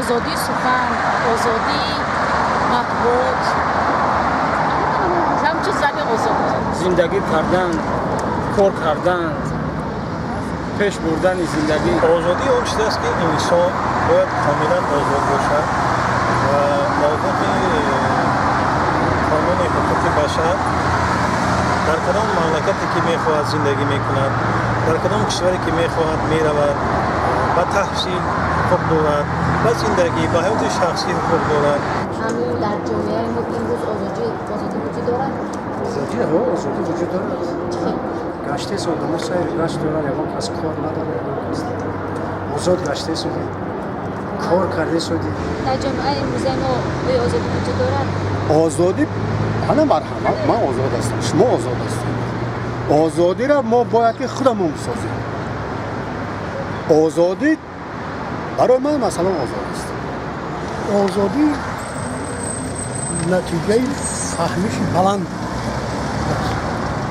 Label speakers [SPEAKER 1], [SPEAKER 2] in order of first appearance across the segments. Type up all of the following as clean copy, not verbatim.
[SPEAKER 1] Озодии сухан, озодии матбуот, ҳамчун зани озод.
[SPEAKER 2] Зиндагӣ кардан, кор кардан, пеш бурдани зиндагӣ.
[SPEAKER 3] Озодӣ он чиз аст, ки инсон бояд комилан озод бошад ва мувофиқи қонуни ҳуқуқи башар дар кадом мамлакате ки мехоҳад зиндагӣ мекунад, дар кадом кишваре ки мехоҳад меравад, ба таҳсил ҳуқуқ дорад, ба зиндагӣ, ба ҳаёти шахсӣ ҳуқуқ дорад.
[SPEAKER 4] Ҳамин дар ҷомеаи мо имрӯз озодӣ вуҷуд дорад?
[SPEAKER 5] Озодӣ, ҳо, озодӣ вуҷуд дорад.
[SPEAKER 4] Чӣ хел?
[SPEAKER 5] Гаштест, одамо сайр гашт дорад, ягон кас кор надорад, ягон кас озод гаштесуди, кор кардесуди.
[SPEAKER 4] Дар ҷомеаи имрӯзаи мо оё озодӣ вуҷуд дорад?
[SPEAKER 6] Озодӣ, ана, марҳамат, ман озод ҳастам, шумо озод ҳастед. Озодиро мо бояд ки худамон бисозем. Озодӣ барои ман, масалан, озод аст.
[SPEAKER 7] Озодӣ натиҷаи фаҳмиши баланд аст.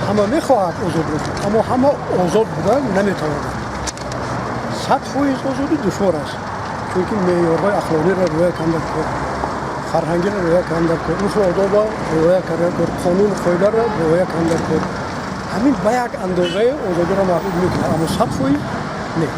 [SPEAKER 7] Ҳама мехоҳад озод бошад, аммо ҳама озод буда наметавонад. 100% озодӣ душвор аст, чунки меъёрҳои ахлоқиро риоя кардан кор, фарҳангиро риоя кардан кор, урфу одобро риоя кардан кор, қонуну қоидаро риоя кардан кор. Ҳамин ба як андозаи озодиро маҳдуд мекунад, аммо 100% не.